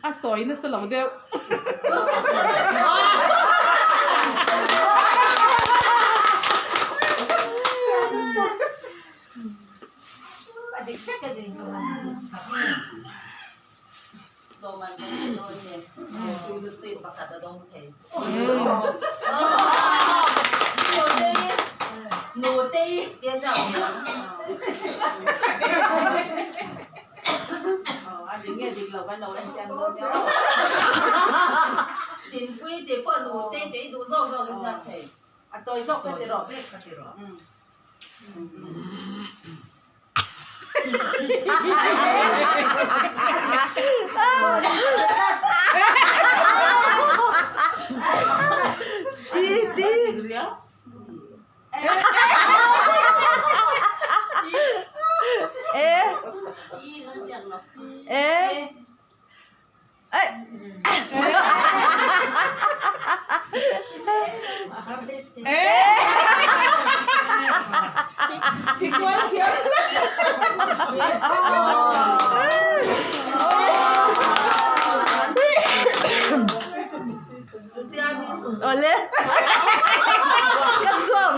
A sawi nasa lo deuh. Ti ti. E. E. Awle ka chuam.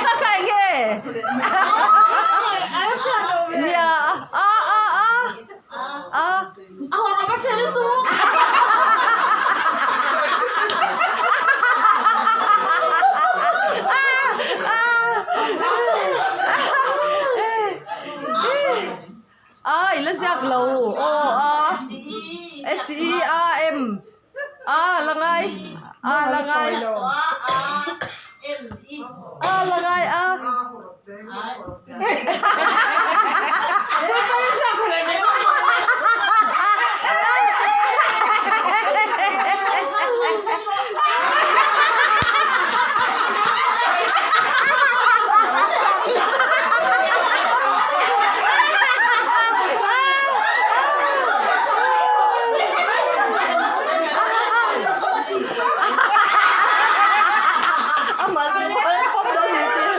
Kha kha eng nge? Nia a a a a. A i la ziak lo aw a S E A M a la ngai a la ngai a la ngai a. Amah chu pawm dawn ni tih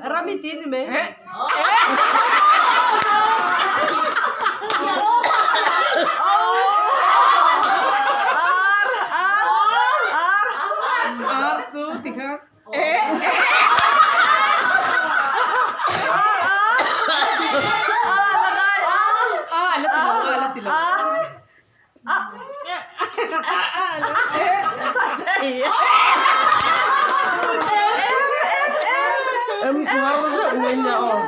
Rami tih a ni mai. Ar ar ar. Ar chu tikha. Ar ar. A la ngai a. A la ti lo a la ti lo. A. A. M M M. M ngar reuh mai nia aw.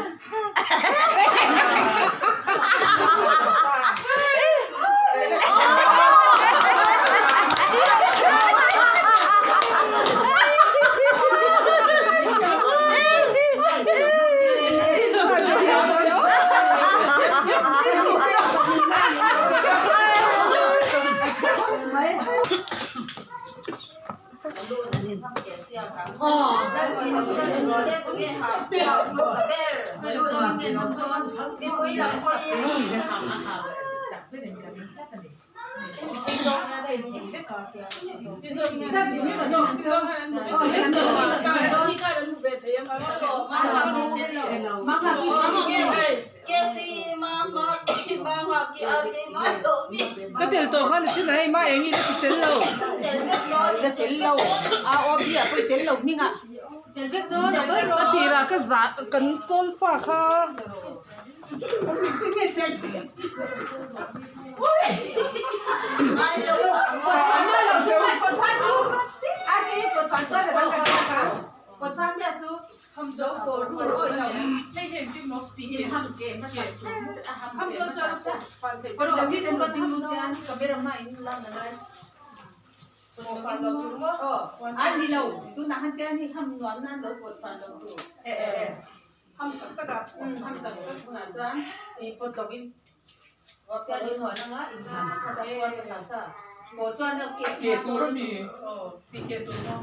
Ka tel tawh khan a chin a hei ma eng i la ti tel lo. A tirah ka zah kan sawn fa kha. Ke tur a mi ti ke tur maw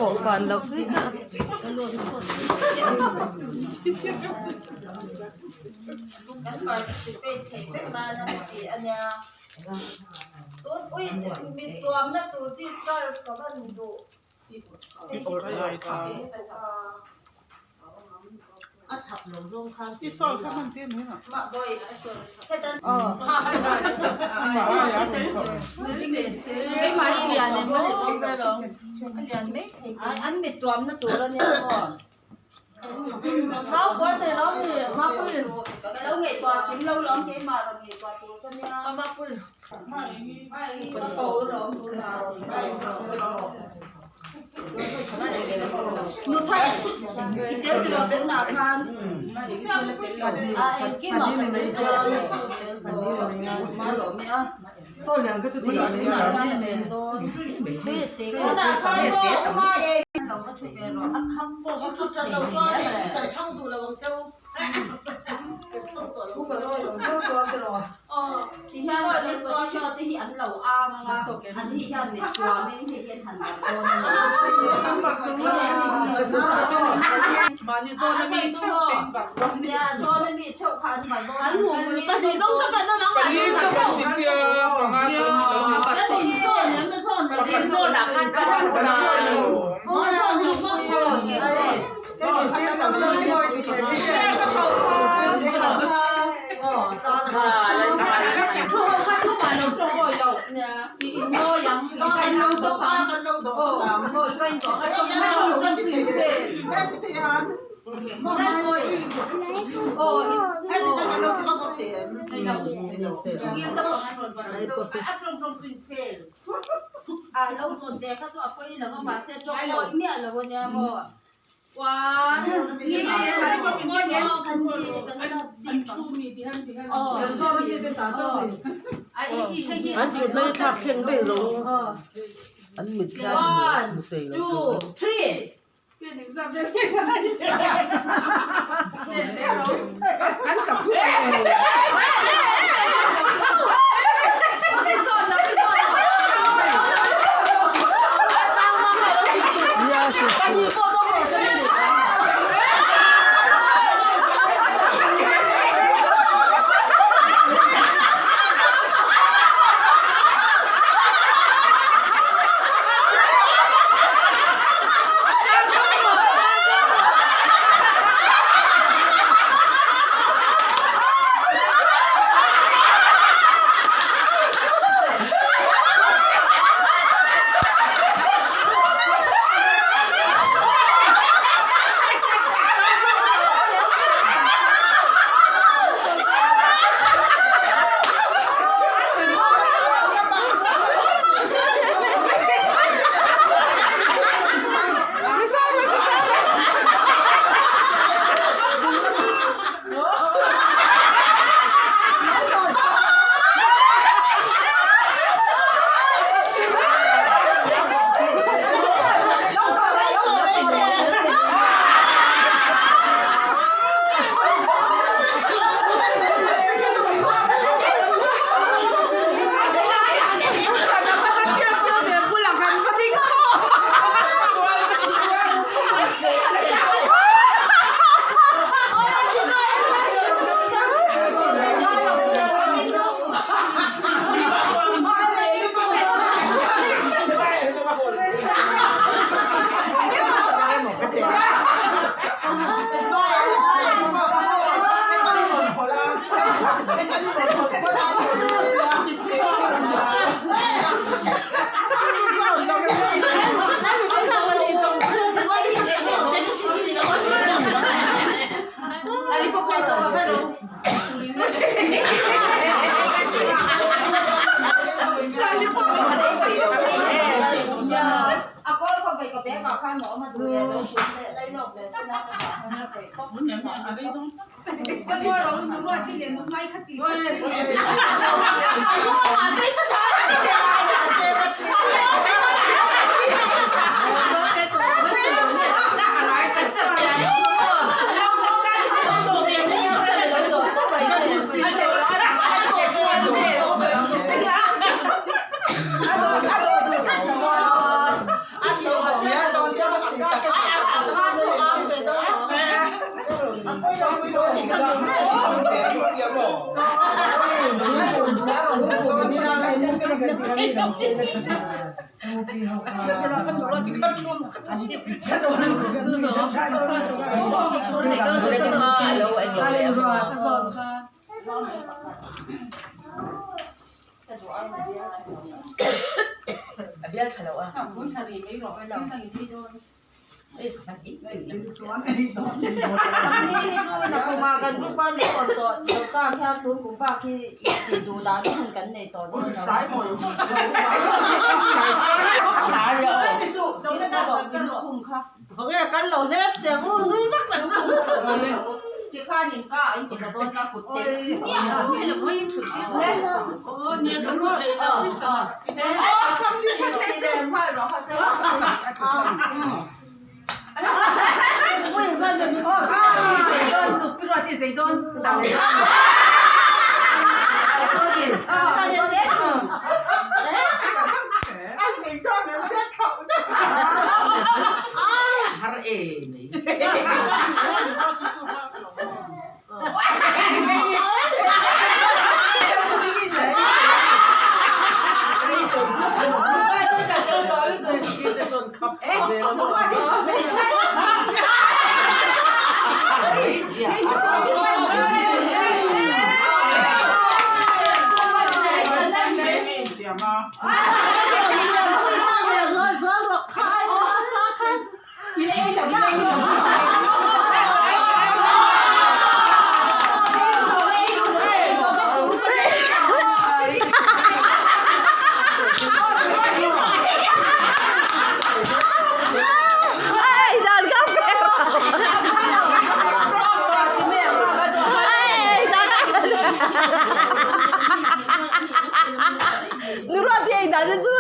Pawh fan loh phei chu. Mahni zawn a mi theuh te in bak zawn ni. Pali chauh an ni sia panga chauh ni lo ni. An thutna hi thlak thleng daih lo an mit hian hmu thei lo chu. dan te chu.